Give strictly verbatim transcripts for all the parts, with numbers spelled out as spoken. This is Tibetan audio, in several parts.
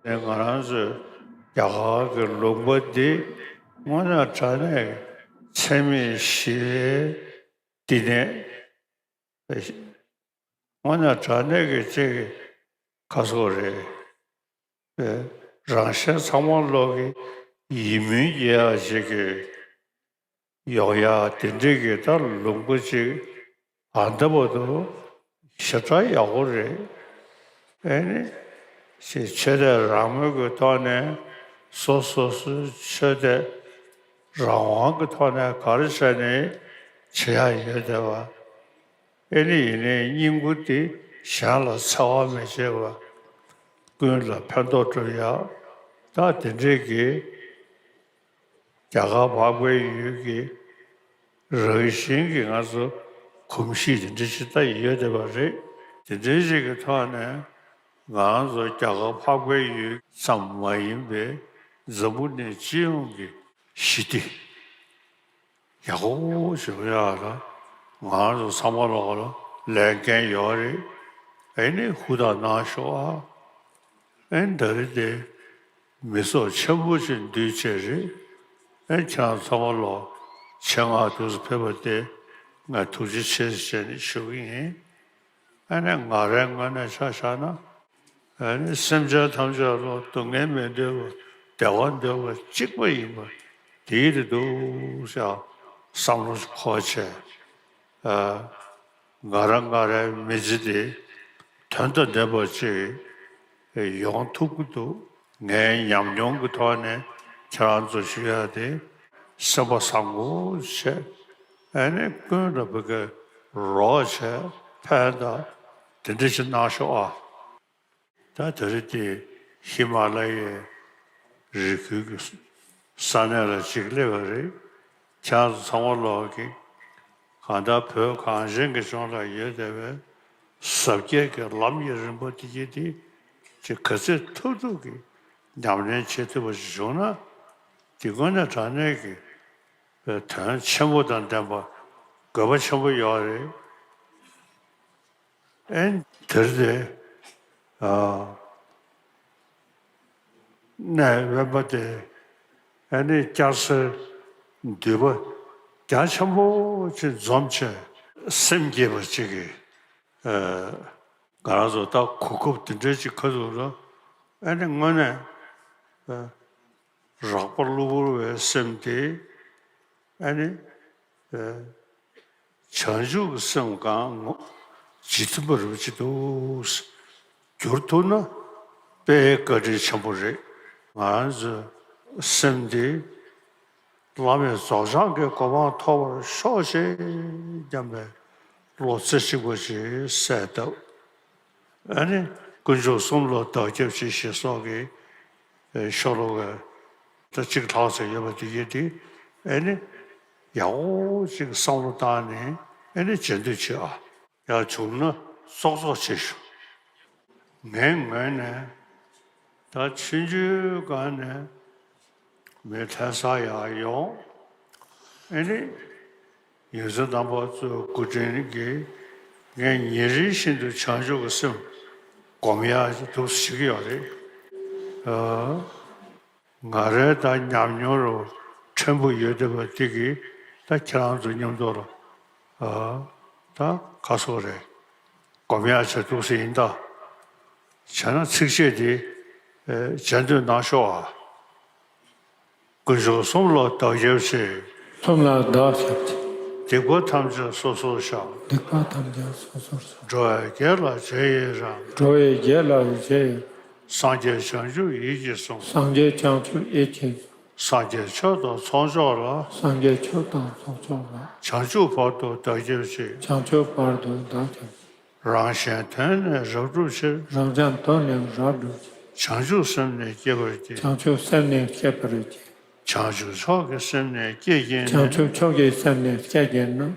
ནས་ང་རང་ཚོའི་རྒྱ་གར་གྱི་ལུང་པ་འདི་དངོས་གནས་དྲང་གནས་ཀྱི་འཚེ་མེད་ཞི་བའི་བསྟི་གནས། དངོས་གནས་དྲང་གནས་ཀྱི་ཅིག་ག་སོགས་རེད། རང་གཞན་ཚང་མ་ལོག་གི་ཡིད་སྨོན་སྐྱེ་ཡག་ཅིག་གི་ཡོང་ཡག་དེ་འདྲའི་གི་ད་ལུང་པ་ཅིག་ཨ་འདྲ་བོ་འདུག་ཞེ་དྲག་ཡག་པོ་རེད། ཨེ་ནི། ཅིག་ཆོས་དད་རང་མོས་ཀྱི་ཐོག་ནས་སོ་སོ་སོའི་ཆོས་དད་རང་དབང་གི་ཐོག་ནས་ག་རེ་བྱས་ནས་བྱེད་ཡག་ཡོད་བསྡད་པ། ཨེ་ནི་ཡིན་ནའི་སྙིང་པོ་དེ་གཞན་ལ་འཚེ་བ་མི་བྱེད་པ། ཀུན་ལ་ཕན་ཐོགས་སྒྲུབ་ཡག་ད་དེ་འདྲས་ཀྱི་རྒྱ་གར་འཕགས་པའི་ཡུལ་གྱི་རང་བཞིན་གྱི་ང་ཚོ་གོམས་གཤིས་དེ་འདྲ་ཞིག་ད་ཡོད་བསྡད་པ་རེད། དེ་འདྲའི་ཞིག་གི་ཐོག་ནས་ང་རང་ཚོ་རྒྱ་གར་འཕགས་པའི་ཡུལ་ཙམ་མ་ཡིན་པའི་འཛམ་བུ་གླིང་སྤྱི་ཡོངས་ཀྱི་ཞི་བདེ་ཡག་པོ་བྱུང་ཡག་ལ་ང་རང་ཚོ་ཚང་མ་ལོག་ལ་ལས་འགན་ཡོད་རེད། ཨེ་ནི་ཧུར་ཐག་གནང་ཤོག་ཨ། ཨེ་ནི་ད་རེས་དེ་མི་ཚོགས་ཆེན་པོ་ཞིག་འདུས་བྱས་རེད། ཨེ་ཁྱེད་རང་ཚང་མ་ལོག་ཆེད་མངགས་འདུག་སེ་ཕེབས་པ་དེ་ང་ཐུགས་རྗེ་ཆེ་ཟེར་ནས་ཞུ་གི་ཡིན། ཨ་ནི་ང་རའི་ངོས་ནས་ཆ་བཞག་ན། ཨ་ནི་སེམས་ཅན་ཐམས་ཅད་ལ་སྡུག་བསྔལ་མི་འདོད་པ་བདེ་བ་འདོད་པ་གཅིག་པ་ཡིན་པ་དེའི་རེད་འདུག་ཟེར་བསམ་བློ་འཁོར་བྱས། ཨ་ང་རང་ང་རའི་མི་ཚེ་དེ་དོན་དང་ལྡན་པ་ཅིག་ཡོང་ཐུབ་ཀྱི་འདུག་ངའི་ཉམས་མྱོང་གི་ཐོག་ནས་ཁྱེད་རང་ཚོ་ཞུ་ཡ་དེ་སེམས་པ་བཟང་པོ་བྱས། ཨ་ནི་ཀུན་ལ་བུ་གའི་རོགས་བྱས་ཕན་དང་དེ་འདྲ་ཞིག་གནང་ཤོག་ཨ། ད་དེ་རིང་དེ་ཧི་མ་ལ་ཡའི་རི་ཁུལ་གྱི་ས་གནས་ལ་ཅིག་སླེབས་པ་རེད། ཁྱེད་ཚོ་ཚང་མ་ལོག་གི་གང་ལྟར་བོད་གངས་ཅན་གྱི་ལྗོངས་ལ་ཡོད་བསྡད་པའི་ཟབ་རྒྱས་ཀྱི་ལམ་གྱི་རིམ་པ་དེ་གྱད་དེ་ཅིག་ག་ཚོད་ཐུབ་ཐུབ་ཀྱིས་ཉམས་ལེན་བྱེད་ཐུབ་པ་ཞིག་བྱུང་ན། དེ་དངོས་གནས་དྲང་གནས་ཀྱི་དོན་ཆེན་པོ་དང་ལྡན་པ་དགོས་པ་ཆེན་པོ་ཡོད་རེད། ཨེ་དེར་དེ་ཨ་གནས་དབེན་པ་དེ་ཨ་ནི་སྐྱ་སེར་འདུས་པ་རྒྱ་ཆེན་པོ་ཅིག་འཛོམས་བྱས་སེམས་བསྐྱེད་པ་ཅིག་གིས་ཨ་ང་རང་ཚོ་ད་གོ་སྐབས་དེ་འདྲ་ཅིག་ཁ་ཐུག་ལ་ཨ་ནི་དངོས་གནས་ཨ་རགས་པ་གློ་བུར་བའི་སེམས་དེ་ཨ་ནི་ཨ་བྱང་ཆུབ་ཀྱི་སེམས་གང་ངོ་ཇི་ཐུབ་པ་རུ་ཅི་འདུག་བསྒྱུར་ཐུབ་ན་དཔེ་བཀའ་དྲིན་ཆེན་པོ་རེད། ང་རང་ཚོའི་སེམས་འདི་བླ་མེད་རྫོགས་བྱང་གི་གོ་འཕང་ཐོབ་པར་ཤོག་ཅེས་སྙམ་པའི་བློ་རྩེ་གཅིག་པ་ཅིག་གསལ་བཏབ། ཨ་ནི་དཀོན་མཆོག་གསུམ་ལ་བདག་སྐྱབས་མཆི་ཞེས་སོགས་ཀྱི་ཨེ་ཤོ་ལོ་ཀ་ད་གཅིག་ལྷག་ཙམ་ཡོད་པ་དེ་ཡིན་ཏེ། ཨེ་ནི་ཡག་པོ་ཅིག་བསམ་བློ་བཏང་ནས་ཨེ་ནི་བྱེད་འདོད་བྱེད་ཨ། ཡག་བྱུང་ན་ཙོག་ཙོག་བྱེད་ཤོག་ངའི་ངོས་ནས་ད་ཆུང་ཆུང་སྒང་ནས་མི་ལྷ་ས་ཡར་ཡོང་། ཨེ་ནི་ཡོངས་འཛིན་རྣམ་པ་ཚོའི་སྐུ་དྲིན་གྱིས་ངས་ཉིན་རེ་བཞིན་དུ་བྱང་ཆུབ་ཀྱི་སེམས་སྒོམ་ཡག་འདུག་ཞིག་ཡོད་རེད། ཨ། ང་རའི་ད་ཉམས་མྱོང་རུ་ཕྲན་བུ་ཡོད་བསྡད་པ་དེ་གིས་ད་ཁྱེད་རང་ཚོ་མཉམ་དུ་ལ་ཨ་ད་ག་སོགས་རེད། སྒོམ་ཡག་བྱ་འདུག་ཟེར་ཡིན་ད། བྱས་ན་ཚིགས་བཅད་འདི་ཨེ་བྱ་འདོད་གནང་ཤོག་ཨ། དཀོན་མཆོག་གསུམ་ལ་བདག་སྐྱབས་མཆི། གསུམ་ལ་བདག་སྐྱབས་མཆི། སྡིག་པ་ཐམས་ཅད་སོ་སོར་བཤགས། སྡིག་པ་ཐམས་ཅད་སོ་སོར་བཤགས། འགྲོ་བའི་དགེ་ལ་རྗེས་ཡི་རང་། འགྲོ་བའི་དགེ་ལ་རྗེས་ཡི། སངས་རྒྱས་བྱང་ཆུབ་ཡིད་ཀྱིས་བཟུང་། སངས་རྒྱས་བྱང་ཆུབ་ཡིད་ཀྱིས་བཟུང་། སངས་རྒྱས་ཆོས་དང་ཚོགས་མཆོག་ལ། སངས་རྒྱས་ཆོས་དང་ཚོགས་མཆོག་ལ། བྱང་ཆུབ་བར་དུ་བདག་སྐྱབས་མཆི། བྱང་ཆུབ་བར་དུ་བདག་སྐྱབས་མཆི། རང་གཞན་དོན་ནི་རབ་བསྒྲུབ་ཕྱིར། རང་གཞན་དོན་ནི་རབ་བསྒྲུབ་ཕྱིར། བྱང་ཆུབ་སེམས་ནི་བསྐྱེད་པར་བགྱི། བྱང་ཆུབ་སེམས་ནི་བསྐྱེད་པར་བགྱི། བྱང་ཆུབ་མཆོག་གི་སེམས་ནི་བསྐྱེད་བགྱིས་ནས། བྱང་ཆུབ་མཆོག་གི་སེམས་ནི་བསྐྱེད་བགྱིས་ནས།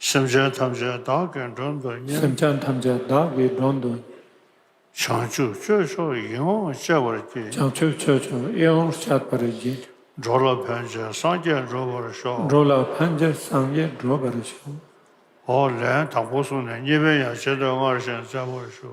སེམས་ཅན་ཐམས་ཅད་བདག་གིས་མགྲོན་དུ་གཉེར། སེམས་ཅན་ཐམས་ཅད་བདག་གིས་མགྲོན་དུ་གཉེར། བྱང་ཆུབ་སྤྱོད་མཆོག་ཡིད་འོང་སྤྱད་པར་བགྱི། བྱང་ཆུབ་སྤྱོད་མཆོག་ཡིད་འོང་སྤྱད་པར་བགྱི། འགྲོ་ལ་ཕན་ཕྱིར་སངས་རྒྱས་འགྲུབ་པར་ཤོག་འགྲོ་ལ་ཕན་ཕྱིར་སངས་རྒྱས་འགྲུབ་པར་ཤོག་འོ་ལན་དང་པོ་གསུངས་ནས་གཉིས་པའི་ཡང་ཇི་ལྟར་སྔར་བཞིན་མཛད་པར་ཞུ།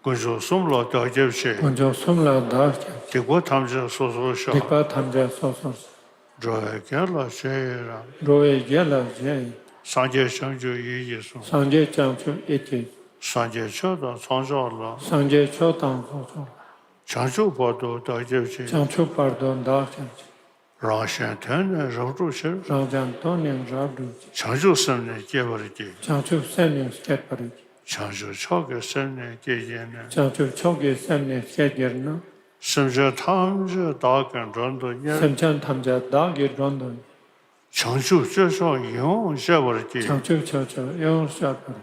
དཀོན་མཆོག་གསུམ་ལ་བདག་སྐྱབས་མཆི། དཀོན་མཆོག་གསུམ་ལ་བདག་སྐྱབས་མཆི། སྡིག་པ་ཐམས་ཅད་སོ་སོར་བཤགས། སྡིག་པ་ཐམས་ཅད་སོ་སོར་བཤགས། འགྲོ་བའི་དགེ་ལ་རྗེས་ཡི་རང་། འགྲོ་བའི་དགེ་ལ་རྗེས་ཡི། སངས་རྒྱས་བྱང་ཆུབ་ཡིད་ཀྱིས་བཟུང་། སངས་རྒྱས་བྱང་ཆུབ་ཡིད་ཀྱིས་བཟུང་། སངས་རྒྱས་ཆོས་དང་ཚོགས་མཆོག་ལ། སངས་རྒྱས་ཆོས་དང་ཚོགས་མཆོག་ལ། བྱང་ཆུབ་བར་དུ་བདག་སྐྱབས་མཆི། བྱང་ཆུབ་བར་དུ་བདག་སྐྱབས་མཆི། རང་གཞན་དོན་ནི་རབ་བསྒྲུབ་ཕྱིར། རང་གཞན་དོན་ནི་རབ་བསྒྲུབ་ཕྱིར། བྱང་ཆུབ་སེམས་ནི་བསྐྱེད་པར་བགྱི། བྱང་ཆུབ་སེམས་ནི་བསྐྱེད་པར་བགྱི། བྱང་ཆུབ་མཆོག་གི་སེམས་ནི་བསྐྱེད་བགྱིས་ནས། བྱང་ཆུབ་མཆོག་གི་སེམས་ནི་བསྐྱེད་བགྱིས་ན། སེམས་ཅན་ཐམས་ཅད་བདག་གིས་མགྲོན་དུ་གཉེར། སེམས་ཅན་ཐམས་ཅད་བདག་གིས་མགྲོན་དུ་གཉེར། བྱང་ཆུབ་སྤྱོད་མཆོག་ཡིད་འོང་སྤྱད་པར་བགྱི། བྱང་ཆུབ་སྤྱོད་མཆོག་ཡིད་འོང་སྤྱད་པར།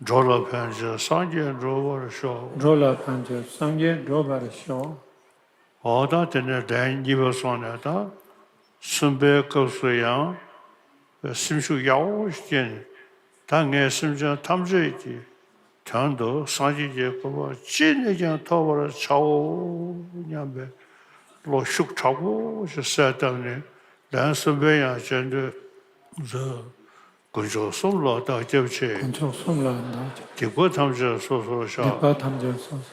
འགྲོ་ལ་ཕན་ཕྱིར་སངས་རྒྱས་འགྲུབ་པར་ཤོག། འགྲོ་ལ་ཕན་ཕྱིར་སངས་རྒྱས་འགྲུབ་པར་ཤོག། འོ་ད་དེ་ནས་གདན་གཉིས་པ་སོང་ནས། ད་གསུམ་པའི་སྐབས་སུ་ཡང་སེམས་ཤུགས་ཡག་པོ་ཞིག་སྐྱེས་ནས། ད་ངས་སེམས་ཅན་ཐམས་ཅད་ཀྱི་དོན་དུ་སངས་རྒྱས་ཀྱི་གོ་འཕང་ཅི་ནས་ཀྱང་ཐོབ་པར་བྱའོ་སྙམ་པའི་བློ་ཤུགས་དྲག་པོ་ཞིག་གསལ་བཏབ་ནས། གདན་གསུམ་པའི་ཡང་སྤྱན་སྟོན་མཛད། དཀོན་མཆོག་གསུམ་ལ་བདག་སྐྱབས་མཆི། དཀོན་མཆོག་གསུམ་ལ་བདག་སྐྱབས། སྡིག་པ་ཐམས་ཅད་སོ་སོར་བཤགས། སྡིག་པ་ཐམས་ཅད་སོ་སོར།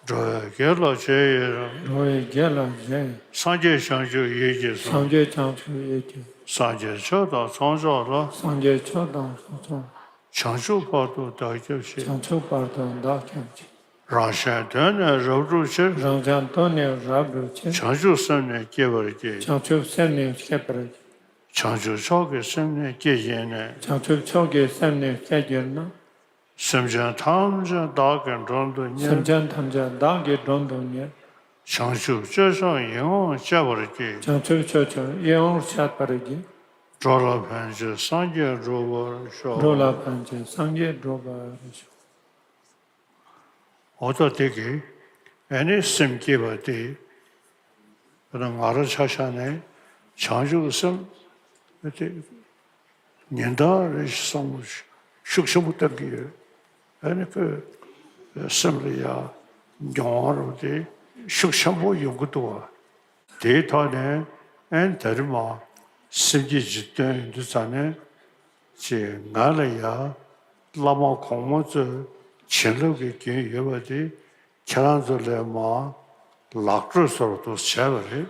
འགྲོ་བའི་དགེ་ལ་རྗེས་ཡི་རང་། འགྲོ་བའི་དགེ་ལ་རྗེས་ཡི། སངས་རྒྱས་བྱང་ཆུབ་ཡིད་ཀྱིས་བཟུང་། སངས་རྒྱས་བྱང་ཆུབ་ཡིད་ཀྱིས་བཟུང་། སངས་རྒྱས་ཆོས་དང་ཚོགས་མཆོག་ལ། སངས་རྒྱས་ཆོས་དང་ཚོགས་མཆོག་ལ། བྱང་ཆུབ་བར་དུ་བདག་སྐྱབས་མཆི། བྱང་ཆུབ་བར་དུ་བདག་སྐྱབས་མཆི། རང་གཞན་དོན་ནི་རབ་བསྒྲུབ་ཕྱིར། རང་གཞན་དོན་ནི་རབ་བསྒྲུབ་ཕྱིར། བྱང་ཆུབ་སེམས་ནི་བསྐྱེད་པར་བགྱི། བྱང་ཆུབ་སེམས་ནི་བསྐྱེད་པར་བགྱི། བྱང་ཆུབ་མཆོག་གི་སེམས་ནི་བསྐྱེད་བགྱིས་ནས། བྱང་ཆུབ་མཆོག་གི་སེམས་ནི་བསྐྱེད་བགྱིས་ན། སེམས་ཅན་ཐམས་ཅད་བདག་གིས་མགྲོན་དུ་གཉེར། སེམས་ཅན་ཐམས་ཅད་བདག་གིས་མགྲོན་དུ་གཉེར། བྱང་ཆུབ་སྤྱོད་མཆོག་ཡིད་འོང་སྤྱད་པར་བགྱི། བྱང་ཆུབ་སྤྱོད་མཆོག་ཡིད་འོང་སྤྱད་པར་བགྱི། འགྲོ་ལ་ཕན་ཕྱིར་སངས་རྒྱས་འགྲུབ་པར་ཤོག། འགྲོ་ལ་ཕན་ཕྱིར་སངས་རྒྱས་འགྲུབ་པར་ཤོག། འོ་ད་དེ་གིས་ཨ་ནི་སེམས་བསྐྱེད་པ་དེ། ང་རང་ཆ་བཞག་ནས་བྱང་ཆུབ་སེམས་དེ་ཉིན་ལྟར་རེ་བཞིན་བསམ་བློ་ཤུགས་ཆེན་པོ་གཏོང་གི་ཡོད། ཨ་ནི་ཁོས་སེམས་ལ་ཡ་མྱོང་བ་རུ་དེ་ཤུགས་ཆེན་པོ་ཡོང་གི་འདུག་བ། དེའི་ཐོག་ནས་ཨན་ད་རེས་མ་སེམས་བསྐྱེད་ཅིག་བཏོན་ཡོང་དུས་ཙ་ནས། ཅེས་ང་ལ་ཡ་བླ་མ་གོང་མ་ཚོས་བྱིན་རླབས་ཀྱི་རྒྱུན་ཡོད་པ་དེ་ཁྱེད་རང་ཚོ་ལས་མ་ལག་འགྲོ་བཟོ་འདྲ་བྱས་པ་རེད།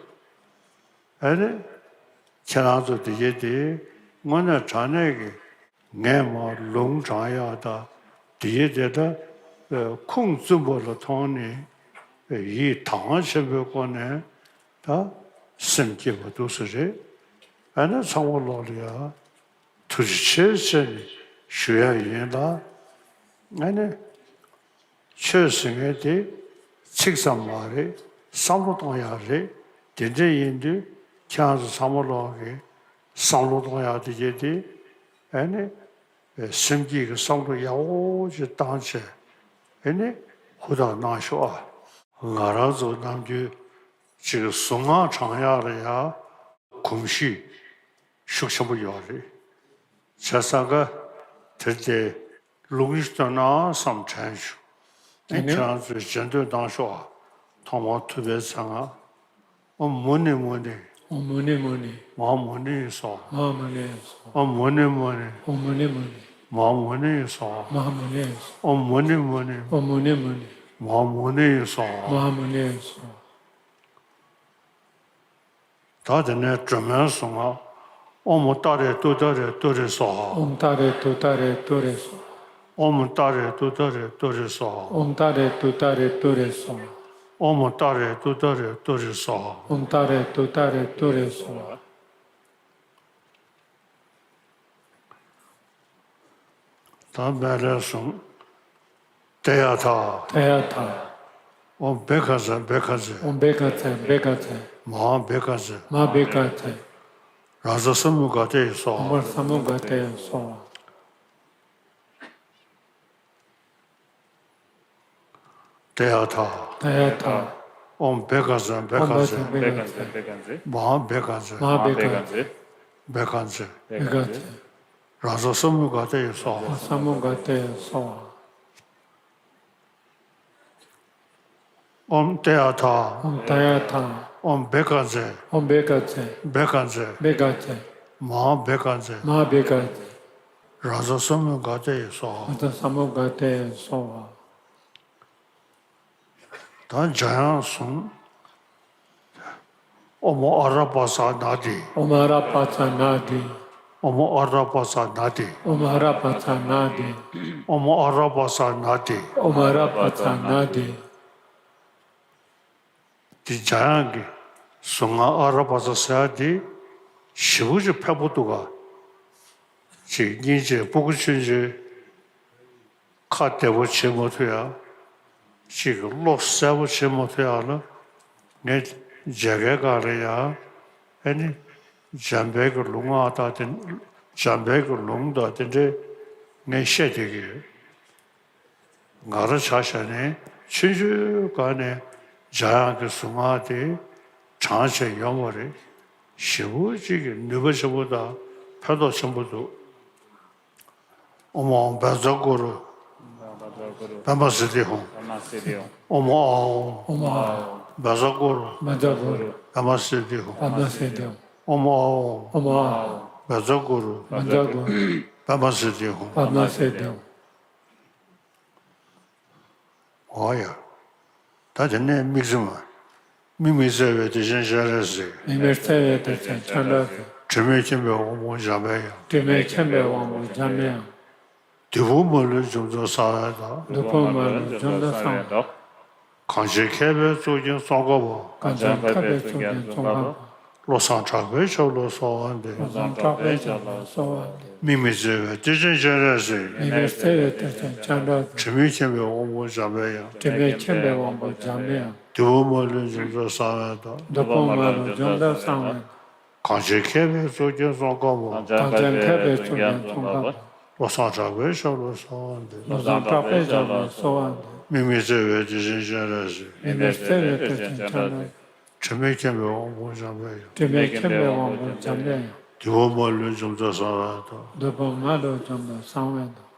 ཨ་ནི་ཁྱེད་རང་ཚོ་དེ་གས་དེ་དངོས་གནས་དྲང་གནས་ཀྱི་ངས་མ་ལུང་དྲང་ཡག་དང་དེ་གས་དེ་ད་ཁུངས་བཙུན་པོ་ལ་མཐོང་ནས་ཡིད་དྭངས་ཆེན་པོའི་སྒོ་ནས་ད་སེམས་བསྐྱེད་པ་འདུག་ས་རེད། ཨ་ནི་ཚང་མ་ལོག་ལ་ཡ། ཐུགས་རྗེ་ཆེ་ཟེར་ནས་ཞུ་ཡ་ཡིན་ལ། ཨ་ནི་ཆོས་ཟེར་མཁན་དེ་ཚིག་ཙམ་མ་རེད། བསམ་བློ་གཏོང་ཡ་རེད། དེ་འདྲ་ཡིན་དུས་ཁྱེད་རང་ཚོ་ཚང་མ་ལོག་གིས་བསམ་བློ་གཏོང་ཡ་དེ་གས་དེ་ཨ་ནི་སེམས་བསྐྱེད་ཀྱི་བསམ་བློ་ཡག་པོ་ཅིག་བཏང་བྱས་ཨ་ནི་ཧུར་ཐག་གནང་ཤོག་ཨ། ང་རང་ཚོ་ནམ་རྒྱུན་ཅིག་གཟུངས་སྔགས་བགྲང་ཡག་ལ་ཡ། གོམས་གཤིས་ཤུགས་ཆེན་པོ་ཡོད་རེད། བྱས་ཙང་ཀ་དེར་དེ་ལུང་ཞིག་བཏོན་ན་བསམ་དྲན་བྱུང་། དེ་ནས་ཁྱེད་རང་ཚོས་རྗེས་ཟློས་གནང་ཤོག་ཨ། ཐོག་མར་ཐུབ་པའི་ཚེ་ང་། ཨོཾ་མུ་ནེ་མུ་ནེ། ཨོཾ་མུ་ནེ་མུ་ནེ། མ་ཧཱ་མུ་ནེ་ཡེ་སྭཱ་ཧཱ། མ་ཧཱ་མུ་ནེ་ཡེ་སྭཱ་ཧཱ། ཨོཾ་མུ་ནེ་མུ་ནེ། ཨོཾ་མུ་ནེ་མུ་ནེ། མ་ཧཱ་མུ་ནེ་ཡེ་སྭཱ་ཧཱ། མ་ཧཱ་མུ་ནེ་ཡེ་སྭཱ་ཧཱ། ཨོཾ་མུ་ནེ་མུ་ནེ། ཨོཾ་མུ་ནེ་མུ་ནེ། མ་ཧཱ་མུ་ནེ་ཡེ་སྭཱ་ཧཱ། མ་ཧཱ་མུ་ནེ་ཡེ་སྭཱ་ཧཱ། ད་དེ་ནས་སྒྲོལ་མའི་གཟུངས་སྔགས། ཨོཾ་ཏཱ་རེ་ཏུཏྟཱ་རེ་ཏུ་རེ་སྭཱ་ཧཱ། ཨོཾ་ཏཱ་རེ་ཏུཏྟཱ་རེ་ཏུ་རེ་སྭཱ་ཧཱ། ཨོཾ་ཏཱ་རེ་ཏུཏྟཱ་རེ་ཏུ་རེ་སྭཱ་ཧཱ། ཨོཾ་ཏཱ་རེ་ཏུཏྟཱ་རེ་ཏུ་རེ་སྭཱ་ཧཱ། ཨོཾ་ཏཱ་རེ་ཏུཏྟཱ་རེ་ཏུ་རེ་སྭཱ་ཧཱ། ཨོཾ་ཏཱ་རེ་ཏུཏྟཱ་རེ་ཏུ་རེ་སྭཱ་ཧཱ། ད་སྨན་བླའི་གཟུངས། ཏདྱ་ཐཱ། ཏདྱ་ཐཱ། ཨོཾ་བྷཻ་ཥ་ཛྱེ་བྷཻ་ཥ་ཛྱེ། ཨོཾ་བྷཻ་ཥ་ཛྱེ་བྷཻ་ཥ་ཛྱེ། མ་ཧཱ་བྷཻ་ཥ་ཛྱེ། མ་ཧཱ་བྷཻ་ཥ་ཛྱེ། རཱ་ཛ་ས་མུདྒ་ཏེ་ཡེ་སྭཱ་ཧཱ། རཱ་ཛ་ས་མུདྒ་ཏེ་ཡེ་སྭཱ་ཧཱ། ཏདྱ་ཐཱ། ཏདྱ་ཐཱ། ཨོཾ་བྷཻ་ཥ་ཛྱེ་བྷཻ་ཥ་ཛྱེ། ཨོཾ་བྷཻ་ཥ་ཛྱེ་བྷཻ་ཥ་ཛྱེ། མ་ཧཱ་བྷཻ་ཥ་ཛྱེ། མ་ཧཱ་བྷཻ་ཥ་ཛྱེ། བྷཻ་ཥ་ཛྱེ། བྷཻ་ཥ་ཛྱེ། རཱ་ཛ་ས་མུདྒ་ཏེ་ཡེ་སྭཱ་ཧཱ། རཱ་ཛ་ས་མུདྒ་ཏེ་ཡེ་སྭཱ་ཧཱ། ཨོཾ་ཏདྱ་ཐཱ། ཨོཾ་ཏདྱ་ཐཱ། ཨོཾ་བྷཻ་ཥ་ཛྱེ། ཨོཾ་བྷཻ་ཥ་ཛྱེ། བྷཻ་ཥ་ཛྱེ། བྷཻ་ཥ་ཛྱེ། མ་ཧཱ་བྷཻ་ཥ་ཛྱེ། མ་ཧཱ་བྷཻ་ཥ་ཛྱེ། རཱ་ཛ་ས་མུདྒ་ཏེ་ཡེ་སྭཱ་ཧཱ། རཱ་ཛ་ས་མུདྒ་ཏེ་ཡེ་སྭཱ་ཧཱ། ད་འཇམ་དབྱངས་གསུང་། ཨོཾ་ཨ་ར་པ་ཙ་ན་དྷཱིཿ། ཨོཾ་ཨ་ར་པ་ཙ་ན་དྷཱིཿ། ཨོཾ་ཨ་ར་པ་ཙ་ན་དྷཱིཿ། ཨོཾ་ཨ་ར་པ་ཙ་ན་དྷཱིཿ། ཨོཾ་ཨ་ར་པ་ཙ་ན་དྷཱིཿ། ཨོཾ་ཨ་ར་པ་ཙ་ན་དྷཱིཿ། དེ་འཇམ་དབྱངས་ཀྱི་གཟུངས་སྔགས་ཨ་ར་པ་ཙ་ཟེར་ཡ་དེ་ཞེ་པོ་ཅིག་ཕན་པོ་འདུག་ག་ཅིག་སྙིང་རྗེ་སྤུ་གུ་ཆུང་ཆུང་ཁ་བདེ་པོ་བྱེད་མ་ཐུབ་ཡ། ཅིག་བློ་གསལ་པོ་བྱེད་མ་ཐུབ་ཡ་ལ། ངས་མཇལ་ཁའི་སྒང་ལ་ཡ། ཨ་ནི་འཇམ་དཔལ་གྱི་ལུང་ཨ་དང་དེ། འཇམ་དཔལ་གྱི་ལུང་དང་དེ་འདྲའི་ངས་བཤད་བསྡད་ཀྱི་ཡོད། ང་རང་ཆ་བཞག་ནས་ཆུང་ཆུང་སྒང་ནས་འཇམ་དབྱངས་ཀྱི་གཟུངས་སྔགས་དེ་བགྲངས་བྱས་ཡོང་བ་རེད། ཞེ་པོ་ཅིག་གི་ནུས་པ་ཆེན་པོ་དང་ཕན་ཐོགས་ཆེན་པོ་འདུག་ཨོཾ་ཨཱཿཧཱུྃ་བཛྲ་གུ་རུ་པདྨ་སིདྡྷི་ཧཱུྃ། ཨོཾ་ཨཱཿཧཱུྃ་བཛྲ་གུ་རུ་པདྨ་སིདྡྷི་ཧཱུྃ། ཨོཾ་ཨཱཿཧཱུྃ་བཛྲ་གུ་རུ་པདྨ་སིདྡྷི་ཧཱུྃ། ཨོ་ཡ། ད་དེ་ནས་དམིགས་བརྩེ་མ། དམིགས་མེད་བརྩེ་བའི་གཏེར་ཆེན་སྤྱན་རས་གཟིགས། དམིགས་མེད་བརྩེ་བའི་གཏེར་ཆེན་སྤྱན་རས་གཟིགས། དྲི་མེད་མཁྱེན་པའི་དབང་པོ་འཇམ་པའི་དབྱངས། དྲི་མེད་མཁྱེན་པའི་དབང་པོ་འཇམ་པའི་དབྱངས། བདུད་དཔུང་མ་ལུས་འཇོམས་མཛད་གསང་བའི་བདག་བདུད་དཔུང་མ་ལུས་འཇོམས་མཛད་གསང་བའི་བདག་གངས་ཅན་མཁས་པའི་གཙུག་རྒྱན་ཙོང་ཁ་པ། གངས་ཅན་མཁས་པའི་གཙུག་རྒྱན་ཙོང་ཁ་པ། བློ་བཟང་གྲགས་པའི་ཞབས་ལ་གསོལ་བ་འདེབས། བློ་བཟང་གྲགས་པའི་ཞབས་ལ་གསོལ་བ་འདེབས། དམིགས་མེད་བརྩེ་བའི་གཏེར་ཆེན་སྤྱན་རས་གཟིགས། དམིགས་མེད་བརྩེ་བའི་གཏེར་ཆེན་སྤྱན་རས་གཟིགས། དྲི་མེད་མཁྱེན་པའི་དབང་པོ་འཇམ་པའི་དབྱངས། དྲི་མེད་མཁྱེན་པའི་དབང་པོ་འཇམ་པའི་དབྱངས། བདུད་དཔུང་མ་ལུས་འཇོམས་མཛད་གསང་བའི་བདག་བདུད་དཔུང་མ་ལུས་འཇོམས་མཛད་གསང་བའི་བདག་གངས་ཅན་མཁས་པའི་གཙུག་རྒྱན་ཙོང་ཁ་པ། གངས་ཅན་མཁས་པའི་གཙུག་རྒྱན་ཙོང་ཁ་པ། བློ་བཟང་གྲགས་པའི་ཞབས་ལ་གསོལ་བ་འདེབས། བློ་བཟང་གྲགས་པའི་ཞབས་ལ་གསོལ་བ་འདེབས། དམིགས་མེད་བརྩེ་བའི་གཏེར་ཆེན་སྤྱན་རས་གཟིགས། དམིགས་མེད་བརྩེ་བའི་གཏེར་ཆེན་སྤྱན་རས་གཟིགས། དྲི་མེད་མཁྱེན་པའི་དབང་པོ་འཇམ་པའི་དབྱངས། དྲི་མེད་མཁྱེན་པའི་དབང་པོ་འཇམ་པའི་དབྱངས། བདུད་དཔུང་མ་ལུས་འཇོམས་མཛད་གསང་བའི་བདག་བདུད་དཔུང་མ་ལུས་འཇོམས་མཛད་གསང་བའི་བདག་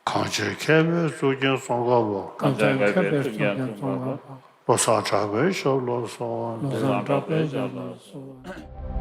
གངས་ཅན་མཁས་པའི་གཙུག་རྒྱན་ཙོང་ཁ་པ། གངས་ཅན་མཁས་པའི་གཙུག་རྒྱན་ཙོང་ཁ་པ། བློ་བཟང་གྲགས་པའི་ཞབས་ལ་གསོལ་བ་འདེབས། བློ་བཟང་གྲགས་པའི་ཞབས་ལ་གསོལ་བ།